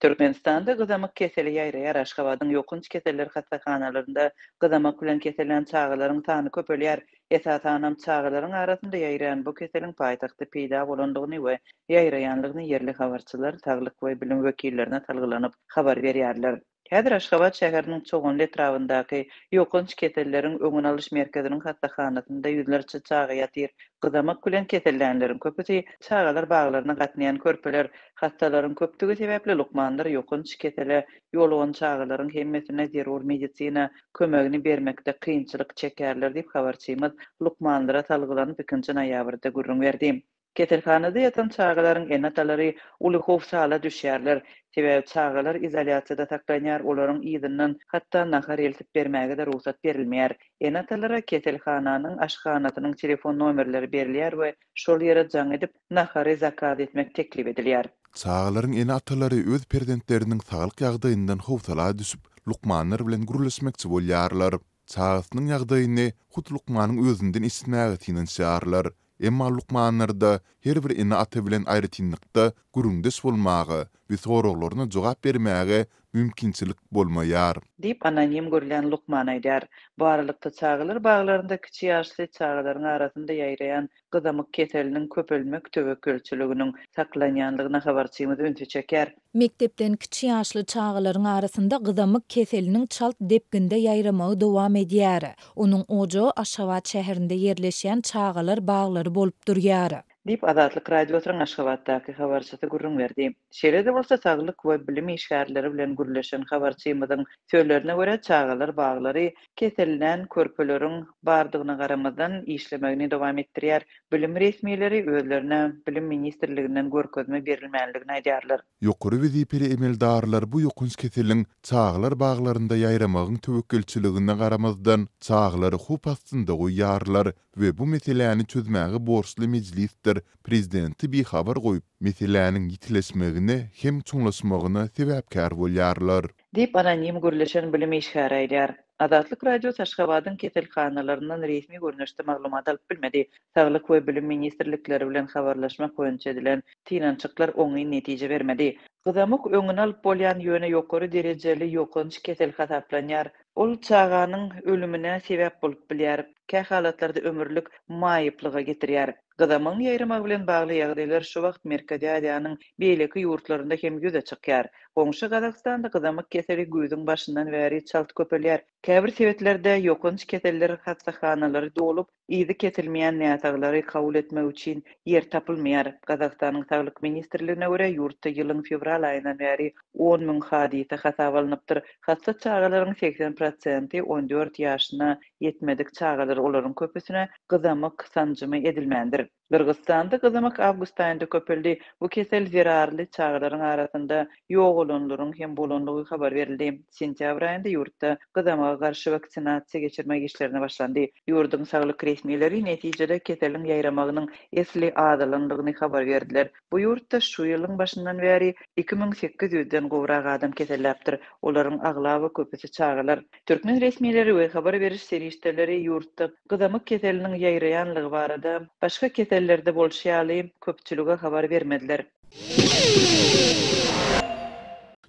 Türkmenistanda gyzamyk keseli ýaýraýar Aşgabadyň ýokanç keseller hassahanalarynda gyzamyk bilen kesellän çagalaryň sany köpelýär. Esasanam, çagalaryň arasynda ýaýraýan bu keseliň paýtagtda peýda bolandygyny we ýaýraýanlygyny ýerli habarçylar saglyk we bilim wekillerine salgylanyp habar berýärler. Häzir Aşgabat şäheriniň Çoganly etrabyndaky Ýokanç keselleriň öňüni alyş merkeziniň hassahanasynda ýüzlerçe çaga ýatyr. Gyzamyk bilen kesellänleriň köpüsi çagalar baglaryna gatnaýan körpeler. Hassalaryň köpdügi sebäpli lukmanlar ýokanç kesele ýolugan çagalaryň hemmesine zerur medisina kömegini bermekde kynçylyk çekýärler diýip, habarçymyz lukmanlara salgylanyp ikinji noýabrda gürrüň berdi. Keselhanada ýatan çagalaryň ene-atalary uly howsala düşýärler. Sebäbi çagalar izolýasiýada saklanýar, olaryň yzyndan hatda nahar eltip bermäge-de rugsat berilmeýär. Ene-atalara keselhananyň aşhanasynyň telefon nomerleri berilýär we şol ýere jaň edip, nahary zakaz etmek teklip edilýär. Çagalaryň ene-atalary öz perzentleriniň saglyk ýagdaýyndan howsala düşüp, lukmanlar bilen gürleşmekçi bolýarlar. Çagasynyň ýagdaýyny hut lukmanyň özünden eşitmäge synanyşýarlar. Emma lukmanlarda her bir ene-ata bilen aýratynlykda gürrüňdeş bolmaga we soraglaryna jogap bermäge mümkinçilik bolmaýar. Diýip, anonim görülýän lukman aýdýar. Bu aralykda, çagalar baglarynda kiçi ýaşly çagalaryň arasynda ýaýraýan gyzamyk keseliniň köpelmek töwekgelçiliginiň saklanýandygyna habarçymyz ünsi çekýär. Mekdepden kiçi ýaşly çagalaryň arasynda gyzamyk keseliniň çalt depginde ýaýramagy dowam edýär. Onuň ojagy Aşgabat şäherinde ýerleşýän çagalar baglary bolup durýar. Diýip, Azatlyk Radiosynyň Aşgabatdaky habarçysy gürrüň berdi. Şeýle-de bolsa, saglyk we bilim işgärleri bilen gürleşen habarçymyzyň sözlerine görä, çagalar baglary kesellän körpeleriň bardygyna garamazdan, işlemegini dowam etdirýär. Bilim resmileri özlerine Bilim ministrliginden görkezme berilmänligini aýdýarlar. Ýokary wezipeli emeldarlar bu ýokanç keseliň çagalar baglarynda ýaýramagyň töwekgelçiligine garamazdan, çagalary howp astynda goýýarlar we bu meseläni çözmäge borçly Mejlisdir prezidenti bihabar goýup, meseläniň ýitileşmegine hem çuňlaşmagyna sebäpkär bolýarlar. Diýip, anonim gürleşen bilim işgäri aýdýar. Azatlyk Radiosy Aşgabadyň keselhanalaryndan resmi görnüşde maglumat alyp bilmedi. Saglyk we Bilim ministrlikleri bilen habarlaşmak boýunça edilen synanyşyklar oňyn netije bermedi. Gyzamyk öňüni alyp bolýan, ýöne ýokary derejeli ýokanç kesel hasaplanýar. Ol çaganyň ölümine sebäp bolup bilýär, kähalatlarda ömürlik maýyplyga getirýär. Gyzamygyň ýaýramagy bilen bagly ýagdaýlar şu wagt Merkezi Aziýanyň beýleki ýurtlarynda hem ýüze çykýar. Goňşy Gazagystanda gyzamyk keseli güýzüň başyndan bäri çalt köpelýär. Käbir sebitlerde ýokanç keseller hassahanalary dolup, yzy kesilmeýän näsaglary kabul etmek üçin ýer tapylmaýar. Gazagystanyň Saglyk ministrligine görä, ýurtda ýylyň fewral aýyndan bäri 10 müň hadysa hasaba alnypdyr. Hassa çagalaryň 80 prosenti 14 ýaşyna ýetmedik çagalar, olaryň köpüsine gyzamyk sanjymy edilmändir. Gyrgyzystanda gyzamyk awgust aýynda köpeldi. Bu kesel zerarly çagalaryň arasynda ýogalanlaryň hem bolandygy habar berildi. Sentýabr aýynda ýurtda gyzamyga garşy waksinasiýa geçirmek işlerine başlandy. Ýurduň saglyk resmileri netijede keseliň ýaýramagynyň esli azalandygyny habar berdiler. Bu ýurtda şu ýylyň başyndan bäri 2800 den gowrak adam keselläpdir. Olaryň aglaba köpüsi çagalar. Türkmen resmileri we habar beriş serişdeleri ýurtda gyzamyk keseliniň ýaýraýanlygy barada, başga kesellerde bolşy ýaly, köpçülige habar bermediler.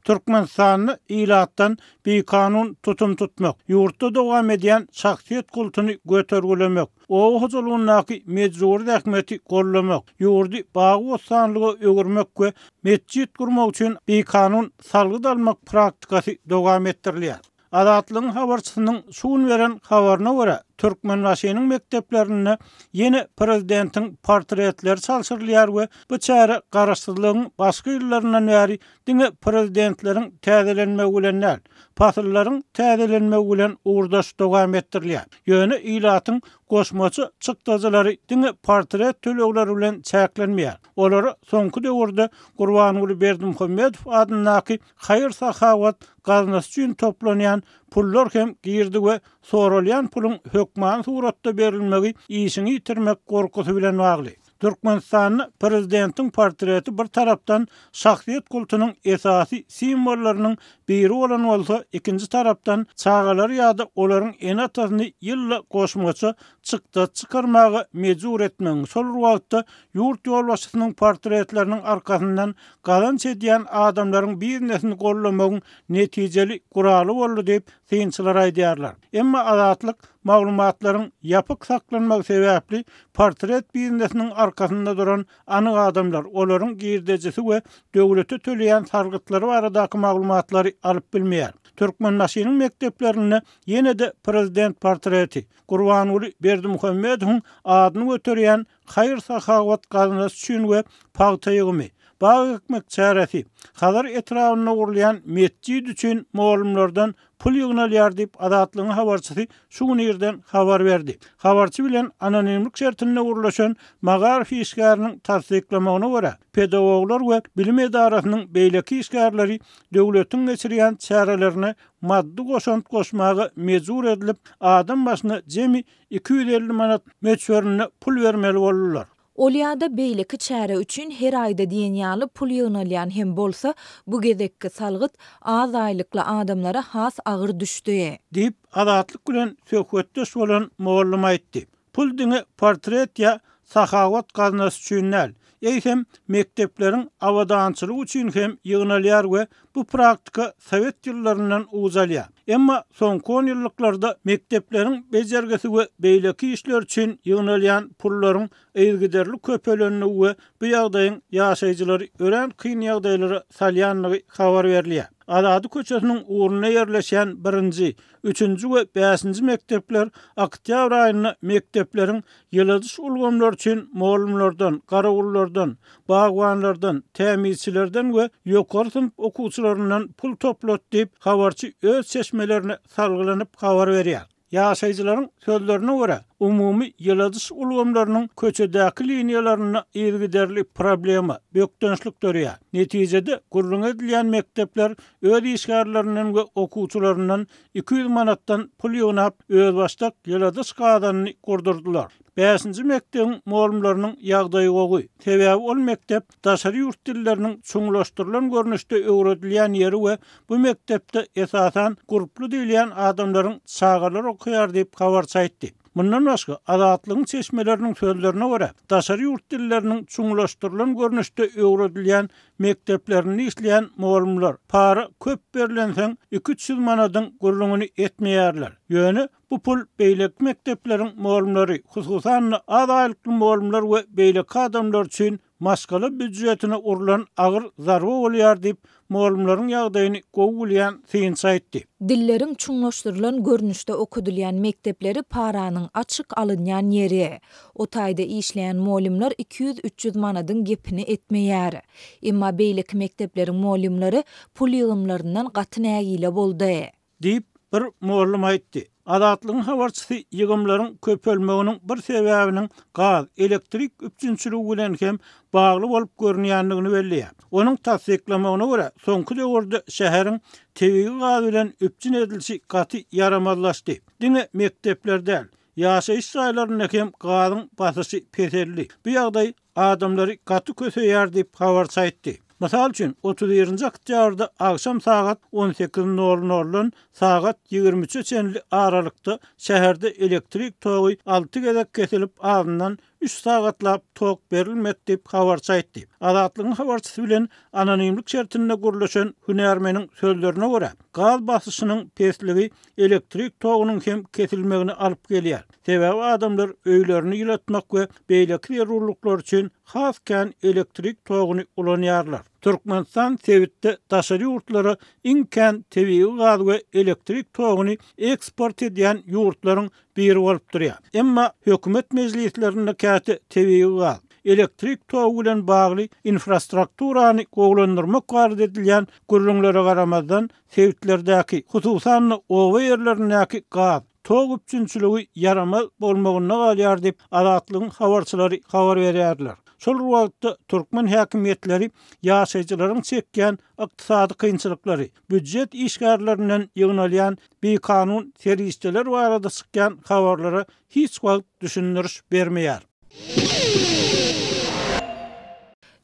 Türkmenistanda ilatdan bikanun tutum tutmak, ýurtda dowam edýän şahsyýet kultuny götergilemek, oba hojalygyndaky mejbury zähmeti gollamak, ýurdy bagy-bossanlyga öwürmek we metjit gurmak üçin bikanun salgyt almak praktikasy dowam etdirilýär. Azatlygyň habarçysynyň şu gün beren habaryna görä, Türkmenbaşynyň mekdeplerinde ýene prezidentiň portretleri çalşyrylýar we bu çäre garaşsyzlygyň başky ýyllaryndan bäri diňe prezidentleriň täzelenmegi bilen däl, pasyllaryň täzelenmegi bilen ugurdaş dowam etdirilýär. Ýöne ilatyň goşmaça çykdajylary diňe portret tölegleri bilen çäklenmeýär. Olara soňky döwürde Gurbanguly Berdimuhamedow adyndaky haýyr-sahawat gaznasy üçin toplanýan pullar hem girdi we soralýan puluň hökmany suratda berilmegi işiňi ýitirmek gorkusy bilen bagly. Türkmenistanda prezidentiň portreti bir tarapdan şahsyýet kultunyň esasy simwollarynyň biri bolan bolsa, ikinji tarapdan çagalary ýa-da olaryň ene-atasyny ýylda goşmaça çykdajy çykarmaga mejbur etmegiň, şol bir wagtda ýurt ýolbaşçysynyň portretleriniň arkasyndan gazanç edýän adamlaryň biznesini goldamagyň netijeli guraly boldy diýip, synçylar aýdýarlar. Emma Azatlyk maglumatlaryň ýapyk saklanmagy sebäpli portret biznesiniň arkasynda duran anyk adamlar, olaryň girdejisi we döwlete töleýän salgytlary baradaky maglumatlary alyp bilmeýär. Türkmenbaşynyň mekdeplerinde ýene-de prezident portreti, Gurbanguly Berdimuhamedowyň adyny göterýän haýyr-sahawat gaznasy üçin we pagta ýygymy, bag ekmek çäresi, Hazar etrabynda gurulýan metjit üçin mugallymlardan pul ýygnalýar diýip, Azatlygyň habarçysy şu gün irden habar berdi. Habarçy bilen anonimlik şertinde gürleşen magaryf işgäriniň tassyklamagyna görä, pedagoglar we bilim edarasynyň beýleki işgärleri döwletiň geçirýän çärelerine maddy goşant goşmaga mejbur edilip, adam başyna jemi 250 manat möçberinde pul bermeli boldular. Ol ýa-da beýleki çäre üçin her aýda diýen ýaly pul ýygnalýan hem bolsa, bu gezekki salgyt az aýlykly adamlara has agyr düşdi. Diýip, Azatlyk bilen söhbetdeş bolan mugallym aýtdy. Pul diňe portret ýa sahawat gaznasy üçin däl, eýsem, mekdepleriň abadançylygy üçin hem ýygnalýar we bu praktika sowet ýyllaryndan uç alýar. Emma soňky onýyllyklarda mekdepleriň bejergisi we beýleki işler üçin ýygnalýan pullaryň yzygiderli köpelendigi we bu ýagdaýyň ýaşaýjylary örän kyn ýagdaýlara salýandygy habar berilýär. Azady köçesiniň ugrunda ýerleşýän birinji, üçünji we bäşinji mekdepler oktýabr aýynda mekdepleriň ýyladyş ulgamlary üçin mugallymlardan, garawullardan, bagbanlardan, tämizçilerden we ýokary synp okuwçylaryndan pul toplady diýip, habarçy öz çeşmelerine salgylanyp habar berýär. Ýaşaýjylaryň sözlerine görä, umumy ýyladyş ulgamlarynyň köçedäki liniýalarynda yzygiderli problema, bökdençlik döreýär. Netijede, gürrüňi edilýän mekdepler öz işgärlerinden we okuwçylaryndan 200 manatdan pul ýygnap, özbaşdak ýyladyş gazanyny gurdurdylar. Bäşinji mekdebiň mugallymlarynyň ýagdaýy gowy. Sebäbi ol mekdep daşary ýurt dilleriniň çuňlaşdyrylan görnüşde öwredilýän ýeri we bu mekdepde esasan gurply diýilýän adamlaryň çagalary okaýar diýip, habarçy aýtdy. Mundan başga, Azatlygyň çeşmeleriniň sözlerine görä, daşary ýurt dilleriniň çuňlaşdyrylan görnüşde öwredilýän mekdeplerinde işleýän mugallymlar para köp berlensoň iki-üç ýüz manadyň gürrüňini etmeýärler. Ýöne Bu pul beýleki mekdepleriň mugallymlary, hususan-da, az aýlykly mugallymlar we beýleki adamlar üçin maşgala býujetine urlan agyr zarba bolýar diýip, mugallymlaryň ýagdaýyny gowy bilýän synçy aýtdy. Dilleriň çuňlaşdyrylan görnüşde okadylýan mekdepleri paranyň açyk alynýan ýeri. O taýda işleýän mugallymlar 200-300 manadyň gepini etmeýär. Emma beýleki mekdepleriň mugallymlary pul ýygymlaryndan gaty nägile boldy. Diýip, bir mugallym aýtdy. Azatlygyň habarçysy ýygymlaryň köpelmeginiň bir sebäbiniň gaz, elektrik üpjünçiligi bilen hem bagly bolup görünýändigini belleýär. Onuň tassyklamagyna görä, soňky döwürde şäheriň tebigy gaz bilen üpjün edilişi gaty ýaramazlaşdy. Diňe mekdepler däl, ýaşaýyş jaýlarynda hem gazyň basyşy peseldi. Bu ýagdaý adamlary gaty köseýär diýip, habarçy aýtdy. Mysal üçin, 31-nji oktýabrda agşam sagat 18 nol noldan sagat 23-e çenli aralykda şäherde elektrik togy alty gezek kesilip, azyndan üç sagatlap tok berilmedi diýip, habarçy aýtdy. Azatlygyň habarçysy bilen anonimlik şertinde gürleşen hünärmeniň sözlerine görä, gaz basyşynyň pesligi elektrik togunyň hem kesilmegine alyp gelýär. Sebäbi adamlar öýlerini ýylatmak we beýleki zerurlyklar üçin has kän elektrik toguny ulanýarlar. Türkmenistan sebitde daşary ýurtlara iň kän tebigy gaz we elektrik toguny eksport edýän ýurtlaryň biri bolup durýar. Emma hökümet mejlislerinde käte tebigy gaz, elektrik togy bilen bagly infrastrukturany gowulandyrmak barada edilýän gürrüňlere garamazdan, sebitlerdäki, hususan-da oba ýerlerindäki gaz, tok üpjünçiligi ýaramaz bolmagynda galýar diýip, Azatlygyň habarçylary habar berýärler. Şol bir wagtda, türkmen häkimiýetleri ýaşaýjylaryň çekýän ykdysady kynçylyklary, býujet işgärlerinden ýygnalýan bikanun serişdeler barada çykýan habarlara hiç wagt düşündiriş bermeýär.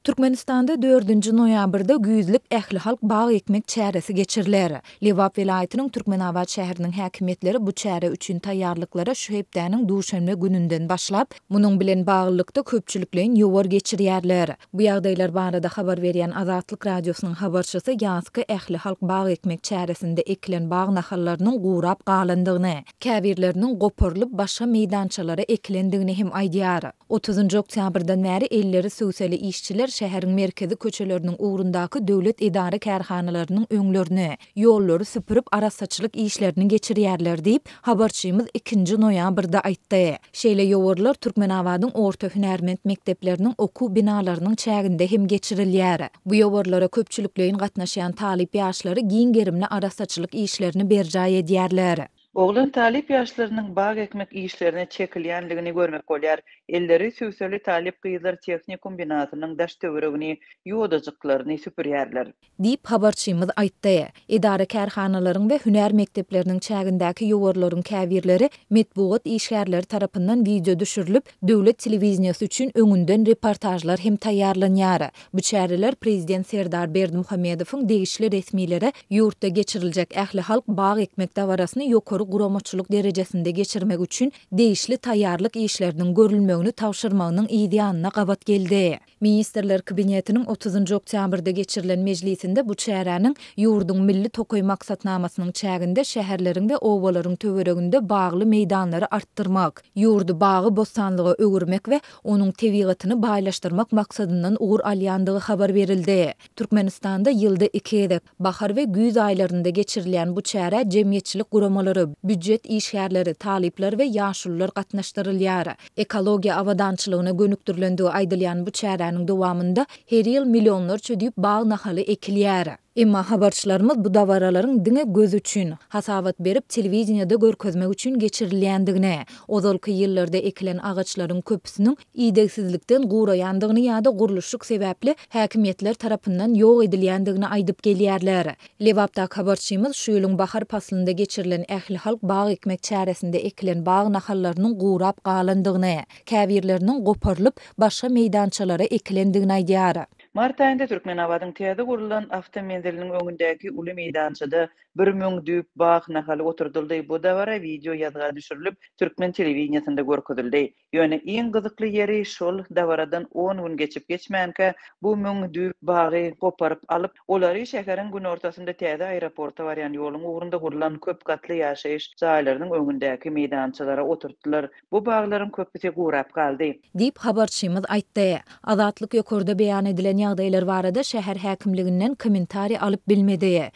Türkmenistanda dördünji noýabrda güýzlük ählihalk bag ekmek çäresi geçiriler. Lebap welaýatynyň Türkmenabat şäheriniň häkimiýetleri bu çäre üçin taýýarlyklara şu hepdäniň duşenbe gününden başlap, munuň bilen baglylykda köpçülikleýin ýowar geçirýärler. Bu ýagdaýlar barada habar berýän Azatlyk Radiosynyň habarçysy ýazky ählihalk bag ekmek çäresinde ekilen bag nahallarynyň gurap galandygyny, käbirleriniň goparylyp başga meýdançalara ekilendigini hem aýdýar. Otuzynjy oktýabrdan bäri elleri sübseli işçiler şäheriň merkezi köçeleriniň ugrundaky döwlet edara-kärhanalarynyň öňlerini, ýollary süpürip arassaçylyk işlerini geçirýärler diýip, habarçymyz ikinji noýabrda aýtdy. Şeýle ýowarlar Türkmenabadyň orta hünärment mekdepleriniň okuw binalarynyň çäginde hem geçirilýär. Bu ýowarlara köpçülikleýin gatnaşýan talyp ýaşlary giň gerimli arassaçylyk işlerini berjaý edýärler. Oglan talyp ýaşlarynyň bag ekmek işlerine çekilýändigini görmek bolýar. Elleri sübseli talyp gyzlar tehnikum binasynyň daş-töweregini, ýodajyklaryny süpürýärler. Diýip, habarçymyz aýtdy. Edara-kärhanalaryň we hünär mekdepleriniň çägindäki ýowarlaryň käbirleri metbugat işgärleri tarapyndan wideo düşürilip, döwlet telewideniýesi üçin öňünden reportažlar hem taýýarlanýar. Bu çäreler prezident Serdar Berdimuhamedowyň degişli resmilere ýurtda geçiriljek ählihalk bag ekmek dabarasyny ýokary guramaçylyk derejesinde geçirmek üçin degişli taýýarlyk işleriniň görülmegini tabşyrmagynyň yzýanyna gabat geldi. Ministrler Kabinetiniň otuzynjy oktýabrda geçirilen mejlisinde bu çäräniň ýurduň Milli tokaý maksatnamasynyň çäginde şäherleriň we obalaryň töwereginde bagly meýdanlary artdyrmak, ýurdy bagy-bossanlyga öwürmek we onuň tebigatyny baýlaşdyrmak maksadyndan ugur alýandygy habar berildi. Türkmenistanda ýylda iki gezek, bahar we güýz aýlarynda geçirilýän bu çärä jemgyýetçilik guramalary, býujet işgärleri, talyplar we ýaşulular gatnaşdyrylýar. Ekologiýa abadançylygyna gönükdirilendigi aýdylýan bu çäräniň dowamynda her ýyl millionlarça düýp bag nahaly ekilýär. Emma habarçylarymyz bu dabaralaryň diňe göz üçin, hasabat berip telewideniýede görkezmek üçin geçirilýändigini, ozalky ýyllarda ekilen agaçlaryň köpüsiniň idegsizlikden guraýandygyny ýa-da gurluşyk sebäpli häkimiýetler tarapyndan ýok edilýändigini aýdyp gelýärler. Lebapdaky habarçymyz şu ýylyň bahar paslynda geçirilen ählihalk bag ekmek çäresinde ekilen bag nahallarynyň gurap galandygyny, käbirleriniň goparylyp, başga meýdançalara ekilendigini aýdýar. Mart aýynda Türkmenabadyň täze gurlan awtomenziliniň öňündäki uly meýdançada 1000 düýp bag nahaly oturdyldy. Bu dabara wideo ýazga düşürilip, türkmen telewideniýesinde görkezildi. Ýöne iň gyzykly ýeri şol dabaradan on gün geçip-geçmänkä bu müň düýp bagy goparyp alyp, olary şäheriň günortasynda täze aeroporta barýan ýoluň ugrunda gurlan köp gatly ýaşaýyş jaýlarynyň öňündäki meýdançalara oturtdylar. Bu baglaryň köpüsi gurap galdy. Diýip, habarçymyz aýtdy. Azatlyk ýokarda beýan edilen ýagdaýlar barada şäher häkimliginden kommentariý alyp bilmedi.